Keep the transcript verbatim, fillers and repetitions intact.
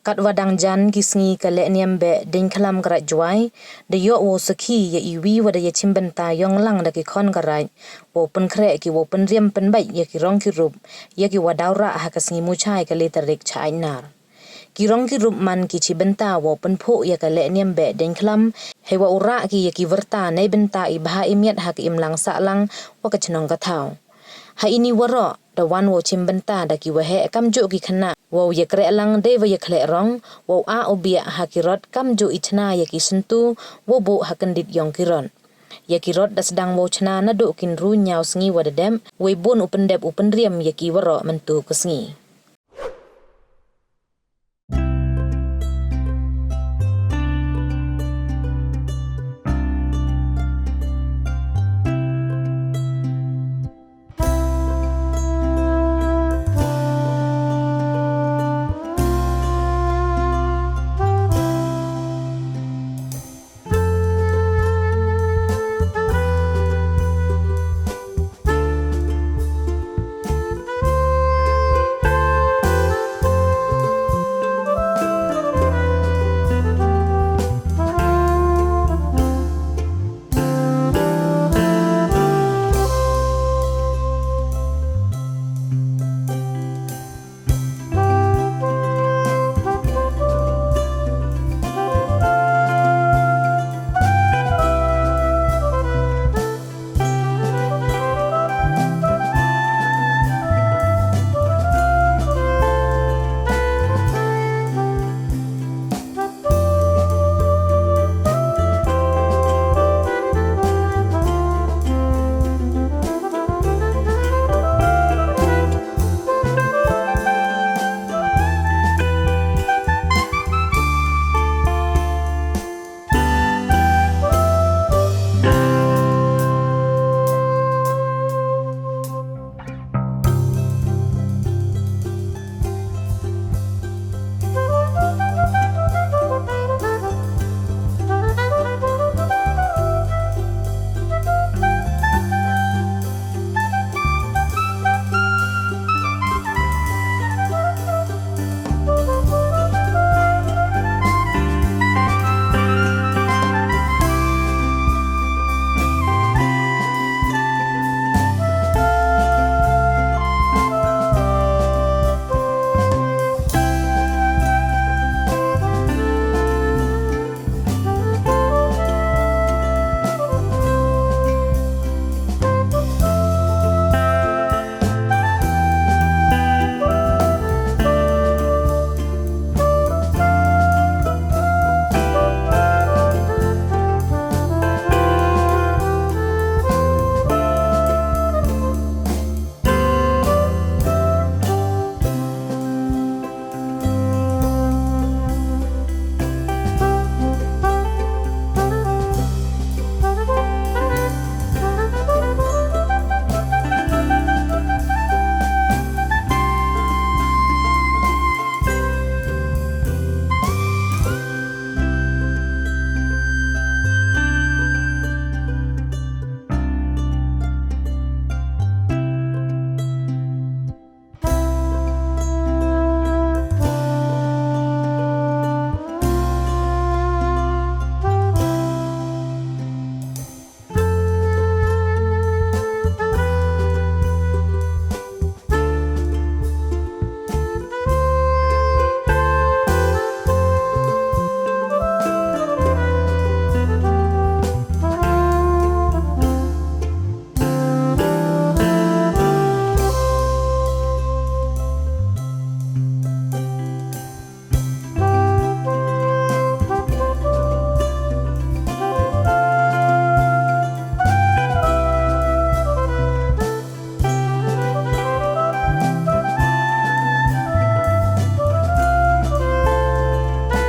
Katwa dang jan ki sngi ka lehniam Behdieñkhlam ka Raij Jowai da yoh wow sakhi ya iwi wa da yachimbynta yong lang da ki khon ka Raij wow pynkhreh ki wow pynriam pynbait ya ki rong ki rup ya kiwa daw rah ha ka sngi Muchai ka le tarik Chainar. Ki rong ki rup man ki chibynta wow pynphuh ya ka lehniam Behdieñkhlam heiwa u rah ki ya ki wyrta neibynta i bha i miat ha ka imlang sahlang wa ka chnong ka thaw. Ha ini waroh da wan wow chimbynta da ki waheh kamjooh ki khynnah wow yakrehlang deiwa yakhleh rong, wow ah u biah ha ki rot kamjooh i chna ya ki syntu wow booh ha kyndit yong ki rot. Ya ki rot da sdang wow chna nadooh ki ynru ynñiaw sngi wa da dep, wei boon u pyndep u pynriam ya ki waroh mynta ka sngi.